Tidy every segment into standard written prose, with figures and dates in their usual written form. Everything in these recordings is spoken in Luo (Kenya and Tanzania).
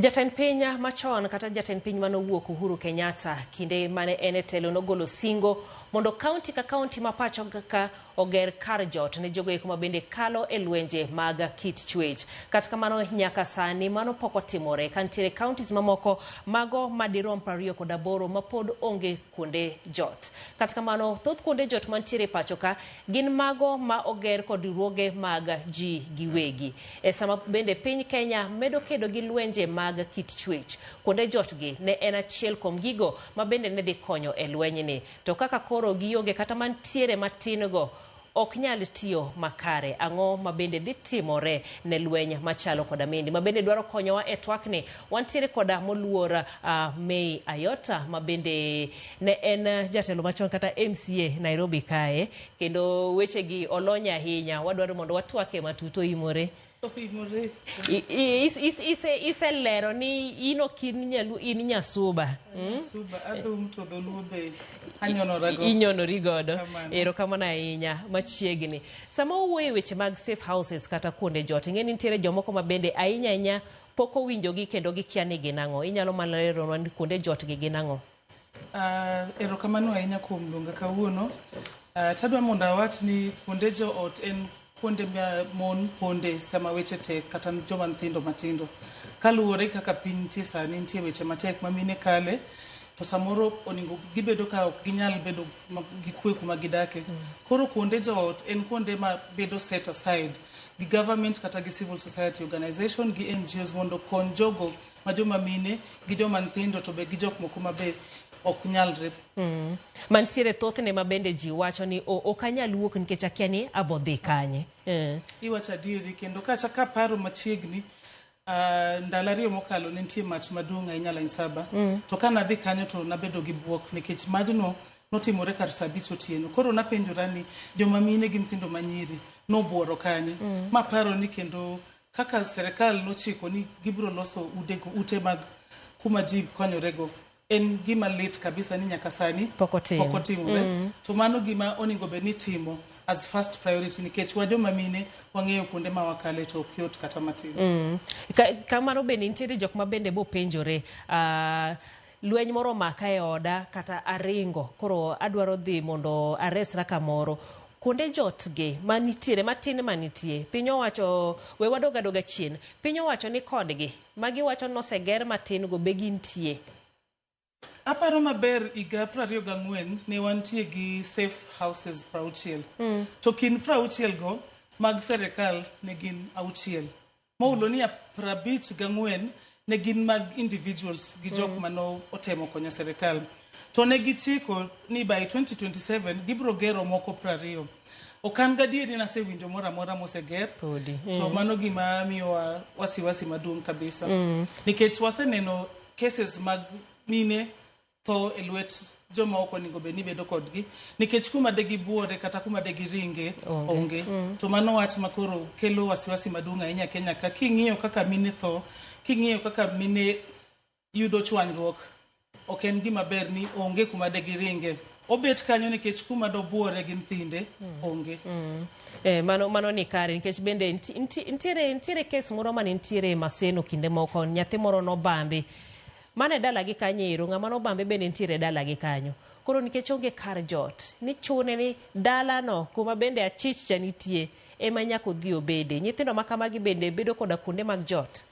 Jatend piny machon kata jatend piny manowuok Uhuru Kenyatta kinde mane en e telo nogolo singo mondo kaunti ka kaunti ma pacho ka oger kar jot ne jogo eko mabende kalo e lwenje mag kit chwech. Kata kamano nyaka sani mano pok otimore ka nitiere counties mamoko mago madirom 28 mapod onge kuonde jot. Kata kamano thoth kuonde jot mantiere e pacho ka gin mago ma oger kod riwruoge mag ji giwegi. E sama bende piny Kenya medo kedo gi lwenje mag kit chwech, kuonde jotgi ne en achiel kuom gigo ma bende ne dhi konyo e lwenyni. To kaka koro gionge kata mantiere matin go ok nyal tiyo makare. Ang'o ma bende dhi timore ne lweny machalo koda mendi? Ma bende dwaro konyowa e twakni, wantiere koda moluor May Ayota ma bende ne en jatelo machon kata MCA Nairobi kae, kendo wechegi olony ahinya. Wadwaro mondo watwake matut. Oimore. Oimore. Iselero ni in ok in nyaluo, in nyasuba. Suba, adhum to dholuo be anyonorago. Inyonori godo. Kamano. Erokamano ahinya machiegni. Sama wawuoyo e weche mag safe houses kata kuonde jot, ing'e ni nitiere jomoko ma bende ahinya ahinya pok owinjogi kendo gikia ni gin ang'o. Inyalo mana leronwa ni kuonde jot gi gin ang'o? Erokamano ahinya kuom luonga kawuono. Tadwa mondo awach ni kuonde joot en kuonde ma mon ponde sama weche tek kata joma nyithindo matindo. Kaluwore kaka piny nitie sani, nitie weche matek ma mine kale, to samoro onego gibedo ka ok ginyal bedo gi kwe kuma gidake. Koro kuonde joot en kuonde ma bedo set aside gi government kata gi civil society organization gi NGOs mondo okony jogo ma joma mine gi joma nyithindo to be gi jok moko ma be ok nyalre. Mantiere thothne ma bende ji wacho ni ok anyal wuok nikech akia ni abo dhi kanye. Iwacho adieri kendo kata kaparo machiegni, ndalo 2 mokalo ne nitie mach maduong' ahinya Line Saba. To ka nadhi kanyo to nabedo gi buok nikech majno notimore kar saa 5 otieno. Koro napenjora ni joma mine gi nyithindo manyiri nobuoro kanye. Maparo ni kendo kaka serikal nochiko ni gibiro loso ute mag kuma ji konyorego, en gima lit kabisa ni nyaka sani pok otim. Pok otimore. To mano gima onego bed ni itimo as first priority nikech wa joma mine wang'eyo kuonde ma wakale to ok yot kata matin. Kamano bende nitiere jok ma bende bopenjore, lweny moro omaka e oda kata aringo, koro adwaro dhi mondo aresra kamoro. Kuonde jot gi manitiere matin manitie, piny owacho we wadog adoga chien, piny owacho ni kodgi magiwacho noseger matin go be gintie? Aparo maber higa 24 ne wantie gi safe houses 60. To kind 60 go mag serikal ne gin 6. Moulo ni 54 ne gin mag individuals gi jok mano otemo konyo serikal. To ne gichiko ni by 2027 gibiro gero moko 20. Ok an gadieri nasewinjo moro amora moseger. Podi. To mano gima miyowa wasiwasi maduong' kabisa. Nikech waseneno cases mag mine tho e lwet joma ok onego bed ni bedo kodgi nikech kuma de gibuore kata kuma de giringe onge. To mano wach ma koro kelo wasiwasi maduong' ahinya Kenya ka king'iyo kaka mine tho, king'iyo kaka mine yudo chwanyruok, ok en gima ber ni onge kuma de giringe. Obet kanyo nikech kuma dobuore gi nyithinde onge. Mano ni kare nikech bende nitiere kes moro mane nitiere Maseno kinde moko, nyathi moro nobambi mane dalagi kanyo ero, ng'ama nobambe bende nitiere dalagi kanyo. Koro nikech onge kar jot, ni chune ni dalano kuma bende achich cha nitie ema nyaka odhi obede. Nyithindo ma kamagi bende bedo koda kuonde mag jot.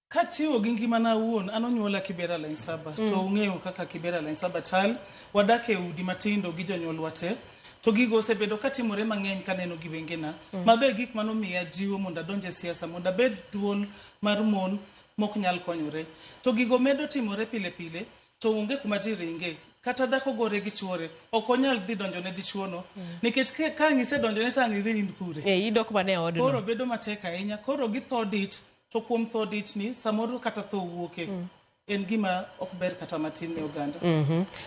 Katiyo gi ngimana awuon, an onyuola Kibera Line Saba, to ung'eyo kaka Kibera Line Saba chal. Wadak e udi matindo gi jonyuolwa te. To gigo osebedo katimore mang'eny kaneno gi wengena. Mabe gik manomiya jiwo mondo adonj e siasa, mondo abed duol mar mon mok nyal konyore. To gigo medo timore pile pile, to onge kuma ji ringe. Kata dhako gore gi chuore, ok onyal dhi donjo ne dichuono. Nikech ka ang' isedonjone to ang' idhi nind kure. Idok mana e odno. Koro bedo matek ahinya. Koro githo dich, to kuom tho dich ni, samoro kata tho wuoke. En gima ok ber kata matin ne oganda.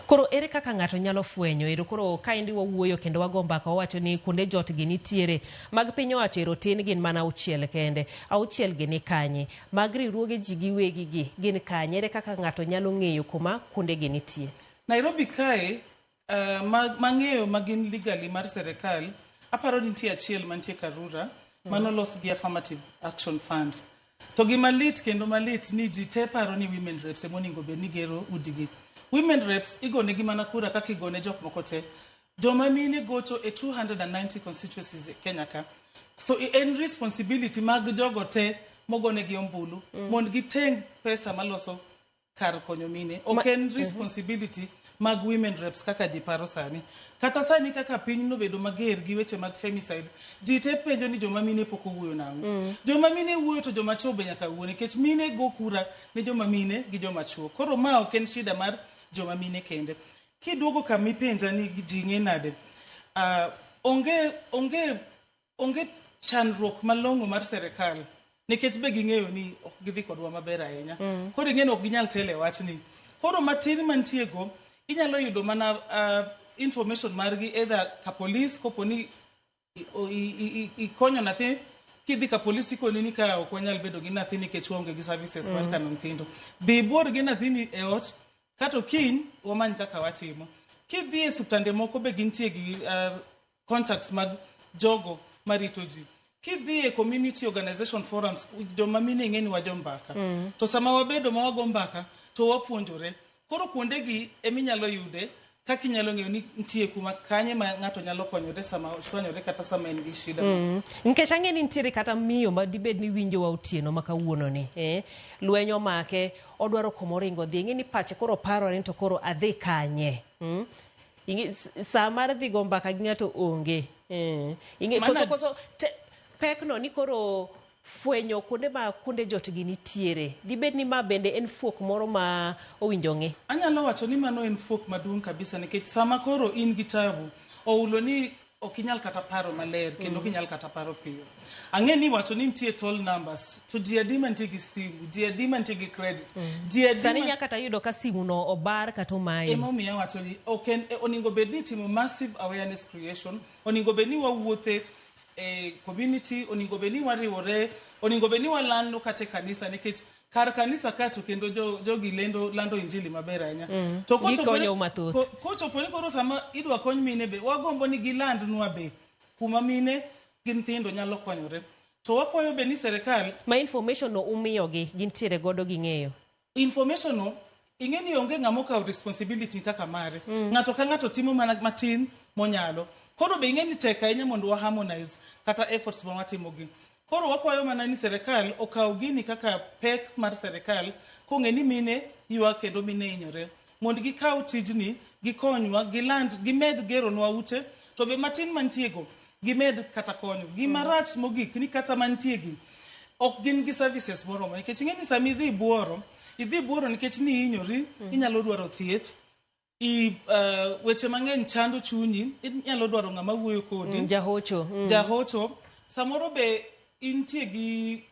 Koro ere kaka ng'ato nyalo fwenyo? Ero koro kaendi wawuoyo kendo wago mbaka, wawacho ni kuonde jot gi nitiere. Mag piny owacho ero tin gin mana 6 kende. 6 gi ni kanye? Mag riwruoge ji giwegi gi gin kanye? Ere kaka ng'ato nyalo ng'eyo kuma kuonde gi nitie? Nairobi kae, mang'eyo ma gin legally mar serikal, aparo ni nitie achiel mantie Karura, mano los gi Affirmative Action Fund. To gima lit kendo malit ni ji te paro ni women reps ema onego bed ni gero udigi. Women reps igonegi mana kura kaka igone jok moko te. Joma mine gocho e 290 constituencies e Kenya ka. So en responsibility mag jogo te mogonegi ombulu mondo giteng pesa maloso kar konyo mine. Ok en responsibility mag women reps kaka ji paro sani. Kata sani kaka piny nobedo mager gi weche mag femicide, ji te penjo ni joma mine pok owuoyo nang'o. Joma mine wuoyo to joma chuo be nyaka wuo nikech mine go kura ne joma mine gi joma chuo. Koro ma ok en shida mar joma mine kende. Kiduogo kama ipenja ni ji ng'e nade, onge chandruok malong'o mar serikal nikech be ging'eyo ni ok gidhi kodwa maber ahinya. Koro ing'e ni ok ginyal telo e wachni. Koro matin mantie go inyalo yudo mana information margi either ka polis kopo ni ikonyo nyathi kidhi ka polis ikoni ni ka ok wanyal bedo gi nyathi nikech waonge gi services mar kano nyithindo. Dhi ibuor gi nyathini e ot kato kiny wamany kaka watimo. Kidhi e osiptande moko be gintie gi contacts mag jogo marito ji. Kidhi e community organization forums, joma mine ing'e ni wajo mbaka. To sama wabedo ma wago mbaka to wapuonjore. Koro kuondegi eminyalo yude kaka inyalo ng'eyo ni nitie kuma kanye ma ng'ato nyalo konyore sama ochwanyore kata sama en gi shida. Nikech ang'e ni nitiere kata miyo ma dibed ni winjowa otieno ma kawuono ni, lweny omake, odwaro kumoringo dhi, ing'e ni pache koro parore ni to koro adhi kanye. Ing'e, sa mar dhi go mbaka gi ng'ato onge. Ing'e, koso pekno ni koro fwenyo kuonde ma kuonde jot gi nitiere. Dibed ni ma bende en fuok moro ma owinjo ng'i? Anyalo wacho ni mano en fuok maduong' kabisa nikech sama koro in gi tabu, oulo ni ok inyal kata paro maler kendo ok inyal kata paro piyo. Ang'e ni wacho ni nitie toll numbers, to ji adi mantie gi simu, ji adi mantie gi credit, ji adi Sani nyaka kata yudo ka simu no obar kata omayi. Emomiyo awacho ni ok en, onego bed ni itimo massive awareness creation, onego bed ni wawuothe e community, onego bed ni wariwore, onego bed ni walando kata e kanisa nikech kar kanisa ka to kendo jogi lendo lando injili maber ahinya. To Gikonyo mathoth. Kochopo ni koro sama idwa kony mine be, wagombo ni gilandnwa be kuma mine gi nyithindo nyalo konyore. To wakwayo be ni serikal Ma information no umiyogi, gintiere godo ging'eyo. Information no, ing'e ni onge ng'ama okawo responsibility kaka mare. Ng'ato ka ng'ato timo mana matin monyalo. Koro be ing'e ni tek ahinya mondo wa harmonize kata efforts ma watimo gi. Koro wakwayo mana ni serikal okaw gini kaka pek mar serikal kong'e ni mine ywak kendo mine hinyore. Mondo gikaw tijni, gikonywa, giland, gimed geronwa ute, to be matin mantie go, gimed kata konyo. Gima rach mogik ni kata mantie gi, ok gin gi services moromo. Nikech ing'e ni sama idhi buoro, idhi buoro nikech ni ihinyori, inyalo dwaro thieth, weche mang'eny chando chunyi, inyalo dwaro ng'ama wuoyo kodi. Jahocho. Jahocho. Samoro be intie gi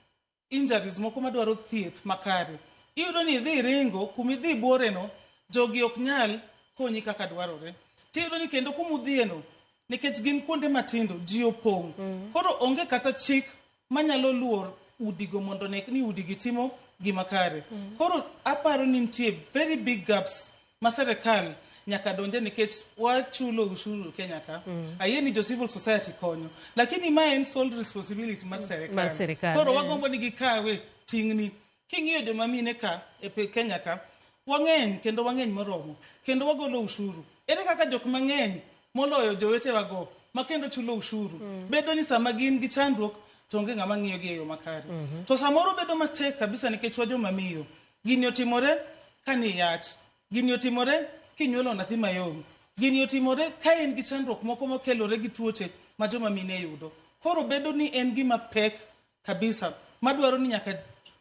injuries moko madwaro thieth makare. Iyudo ni idhi ringo, kuma idhi buoreno, jogi ok nyal konyi kaka dwarore. Tiyudo ni kendo kuma udhiyeno, nikech gin kuonde matindo, ji opong'. Koro onge kata chik manyalo luor udigo mondo ne ni udigi timo gima kare. Koro aparo ni nitie very big gaps ma serikal nyaka donje nikech wachulo ushuru Kenya ka. Ayie ni jo civil society konyo. Lakini ma en sole responsibility mar serikal. Mar serikal, Koro wagombo ni gikawe ting'ni. King'iyo joma mine ka e Kenya ka, wang'eny kendo wang'eny moromo. Kendo wagolo ushuru. Ere kaka jok mang'eny moloyo jowetewago ma kendo chulo ushuru. Bedo ni sama gin gi chandruok to onge ng'ama ng'iyo gi e yo makare. To samoro bedo matek kabisa nikech wa joma miyo. Gini otimore ka ni yach. Gini otimore kinyuolo nyathi mayom. Gini otimore ka en gi chandruok moko mokelore gi tuoche ma joma mine yudo. Koro bedo ni en gima pek kabisa madwaro ni nyaka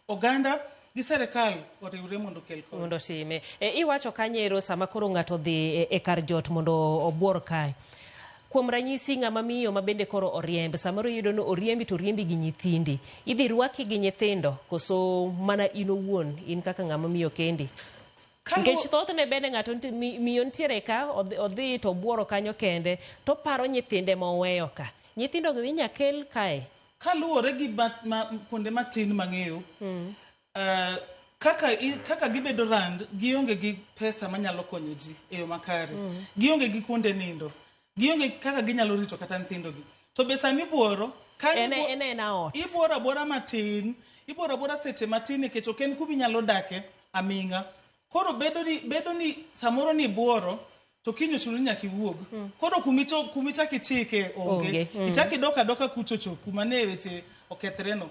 oganda gi serikal oriwre mondo okel kony. Mondo otime. Iwacho kanyero sama koro ng'ato dhi e kar jot mondo obuor kae. Kuom ranyisi ng'ama miyo ma bende koro oriemb, samoro iyudo ni oriembi to oriembi gi nyithindi. Idhi rwaki gi nyithindo koso mana in owuon, in kaka ng'ama miyo kendi? Nikech thothne bende ng'ato miyo nitiere ka, odhi to obuoro kanyo kende, to paro nyithinde ma oweyo ka. Nyithindo gi inya kel kae? Kaluwore gi kuonde matin mang'eyo, kaka gibedo rand, gionge gi pesa manyalo konyo ji e yo makare. Gionge gi kuonde nindo. Gionge kaka ginyalo rito kata nyithindogi. To be sama ibuoro, kanyo En ena ot. Ibuoro abuora matin, Ibuoro abuora seche matin nikech ok en kuma inyalo dake aming'a. Koro bedo ni, bedo ni samoro ni ibuoro to kiny ochuno ni nyaka iwuog. Koro kuma ichak ichike onge. Onge. Ichak idok adoka kuchocho kuma ne weche okethre no.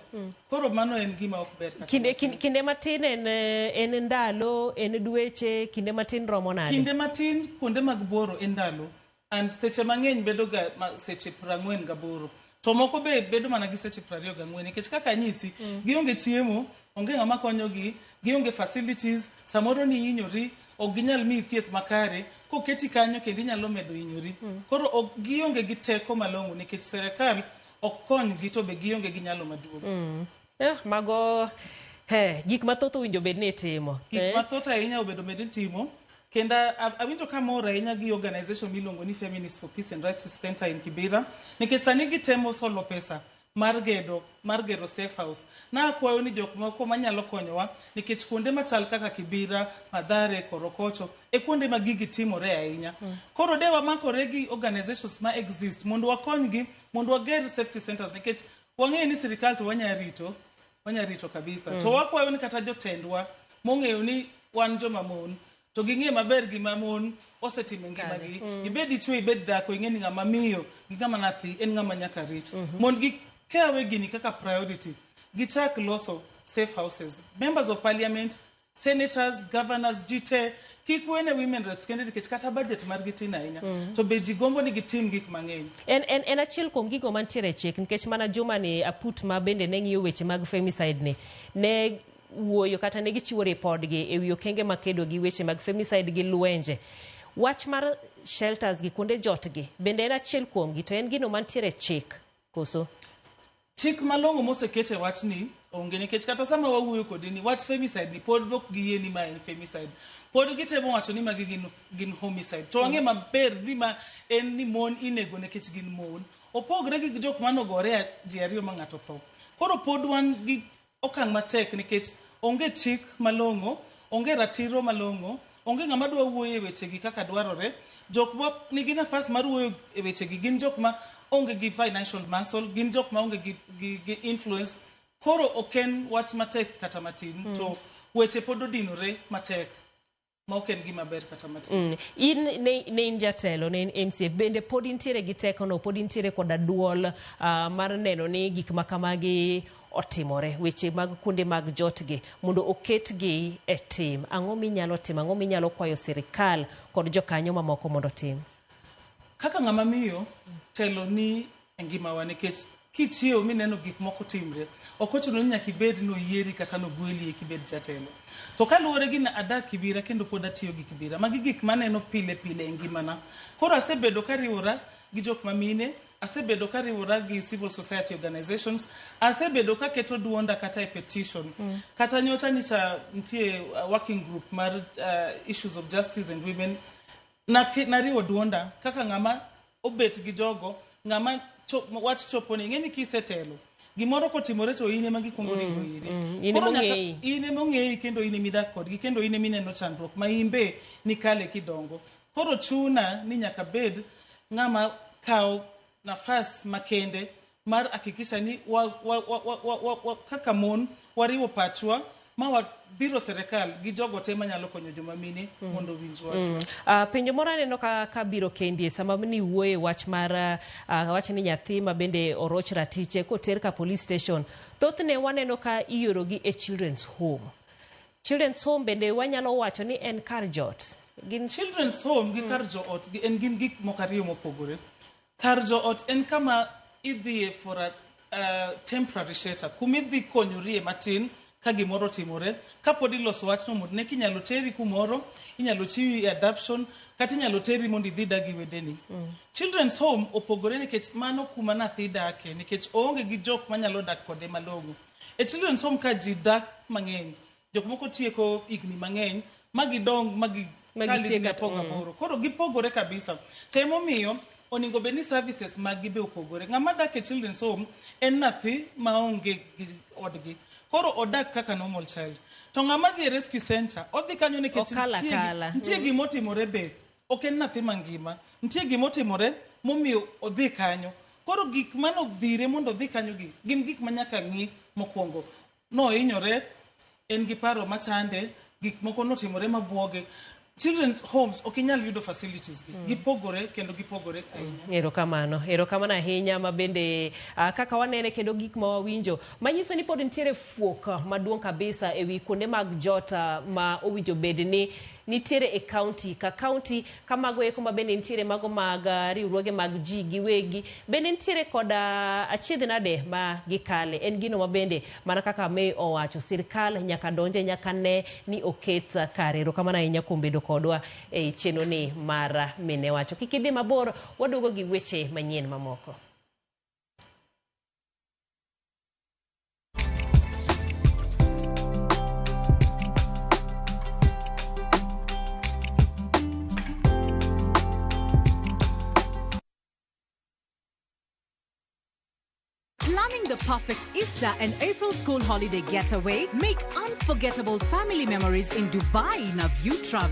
Koro mano en gima ok ber kata Kinde, kinde matin en, en ndalo, en dweche, kinde matin romo nade? Kinde matin kuonde mag buoro en ndalo. And seche mang'eny bedo ga seche 48. To moko be bedo mana gi seche 24 nikech kaka anyisi, gionge chiemo, onge ng'ama konyogi, gionge facilities, samoro ni hinyori, ok ginyal miyi thieth makare, koketi kanyo kendo inyalo medo hinyori. Koro ok gionge gi teko malong'o nikech serikal ok konygi to be gionge gi nyalo maduong'. Mago gik mathoth owinjo bed ni itimo. Gik mathoth ahinya obedo bed ni itimo. Kendo awinjo ka mor ahinya gi organization miluongo ni Feminist for Peace and Rights Center in Kibera, nikech sani gitemo solo pesa mar gero safe house. Na akwayo ni jok moko manyalo konyowa, nikech kuonde machal kaka Kibera, Mathare, Korokocho, e kuonde ma gigi timore ahinya. Koro de wamakore gi organizations ma exist mondo wakonygi, mondo wager safety centers, nikech wang'eyo ni sirikal to wanya rito kabisa. To wakwayo ni kata jotendwa mong'eyo ni wan joma mon, to ging'e maber gima mon osetimo e ngimagi. Ibed dichuo, ibed dhako, ing'e ni ng'ama miyo gi ng'ama nyathi en ng'ama nyaka rit. Mondo gikawe gini kaka priority, gichak loso safe houses. Members of parliament, senators, governors, ji te, kik wene women reps kende nikech kata budget margi tin ahinya. To be ji gombo ni gitim gik mang'eny. En achiel kuom gigo mantiere e chik, nikech mana juma ni aput ma bende ne ng'iyo weche mag femicide ni, ne wuoyo kata ne gichiwo ripodgi e wi okenge makedo gi weche mag femicide gi lwenje. Wach mar shelters gi kuonde jot gi bende en achiel kuomgi, to en gino mantiere e chik koso? Chik malong'o mosekete wachni onge, nikech kata sama wawuoyo kodi ni wach femicide ni pod ok giyie ni ma en femicide. Pod gitemo wacho ni magi gin homicide. To wang'e maber ni ma en ni mon inego nikech gin mon. Opogre gi jok manogore ji ariyo ma ng'ato tho. Koro pod wan gi okang' matek nikech onge chik malong'o, onge ratiro malong'o, onge ng'ama dwa wuoyo e wechegi kaka dwarore. Jok ma nigi nafas mar wuoyo e wechegi gin jok ma onge gi financial muscle, gin jok ma onge gi influence. Koro ok en wach matek kata matin, to weche pod odinore matek ma ok en gima ber kata matin. In ne in jatelo, ne in MCA, bende pod intiere gi tekono, pod intiere koda duol mar neno ni gik ma kamagi otimore, weche mag kuonde mag jotgi mondo oketgi e tim. Ang'o minyalo timo, ang'o minyalo kwayo sirikal kod jokanyo mamoko mondo otim? Kaka ng'ama miyo, telo ni e ngimawa nikech kichiewo mineno gik moko timre, ok ochuno ni nyaka ibed noyieri kata nogweli eka ibed jatelo. To kaluwore gi adak Kibera kendo pod atiyo gi Kibera, magi gik maneno pile pile e ngimana. Koro asebedo kariwora gi jok mamine, asebedo kariwora gi civil society organizations, asebedo kaketo duonda kata e petition. Kata nyocha nyicha nitie working group mar issues of justice and women, nariwo duonda kaka ng'ama obet gi jogo, ng'ama wach chopo ni, ing'e ni kisetelo, gimoro kotimore to in ema gikwongo ringo iri. In Koro ema nyaka ong'eyi. in ema ong'eyi kendo in ema idak kodgi, kendo in ema ineno chandruok ma in be nikale kidongo. Koro chuna ni nyaka bed ng'ama kawo nafas makende mar hakikisha ni kaka mon wariwo pachwa ma wadhiro serikal gi jogo te manyalo konyo joma mine mondo owinj wachwa. Penjo moro aneno ka biro kendi sama ni wuoye wach mar wach ni nyathi ma bende oroch ratiche koter ka police station, thothne waneno ka iorogi e children's home. Children's home bende wanyalo wacho ni en kar jot. Gin children's home gi kar joot gi en gin gik moko ariyo mopogore. Kar joot en kama idhiye for a temporary shelter, kuma idhi konyorie matin ka gimoro otimore, kapod iloso wachno mondo ne kinyalo teri kumoro, inyalo chiwi e adoption, kata inyalo teri mondo idhi dag gi wedeni. Children's home opogore nikech mano kuma nyathi dake, nikech oonge gi jok manyalo dak kode malong'o. E children's home ka ji dak mang'eny, jok moko tieko higni mang'eny, ma gidong, ma gi Ma kal gitiek higni kata- apar gaboro. Koro gipogore kabisa. To emomiyo onego bed ni services mag gi be opogore. Ng'ama dak e children's home en nyathi maonge gi odgi. Koro odak kaka normal child. To ng'ama dhi e rescue center, odhi kanyo nikech Okala kala. nitie gimotimore be. Ok en nyathi mangima. Nitie gimotimore momiyo odhi kanyo. Koro gik manodhire mondo odhi kanyo gi, gin gik ma nyaka ng'i mokwongo. Nohinyore, en gi paro machande, gik moko notimore mabuoge. Children's homes ok inyal yudo facilities gi. Gipogore kendo gipogore ahinya. Erokamano, erokamano ahinya ma bende kaka wanene kendo gik ma wawinjo manyiso ni pod nitiere fuok maduong' kabisa ewi kuonde mag jot ma owinjo bed ni nitiere e kaunti ka kaunti ka mago eko ma bende nitiere mago mag riwruoge mag ji giwegi bende nitiere koda achiedh nade ma gikale en gino ma bende mana kaka May owacho sirkal nyaka donje nyaka ne ni oket kare. Erokamano ahinya kuom bedo kodwa e chenro ni mar Mine Wacho. Kik idhi mabor, waduogo gi weche manyien mamoko. Planning the perfect Easter and April school holiday getaway? Make unforgettable family memories in Dubai in a View Travel.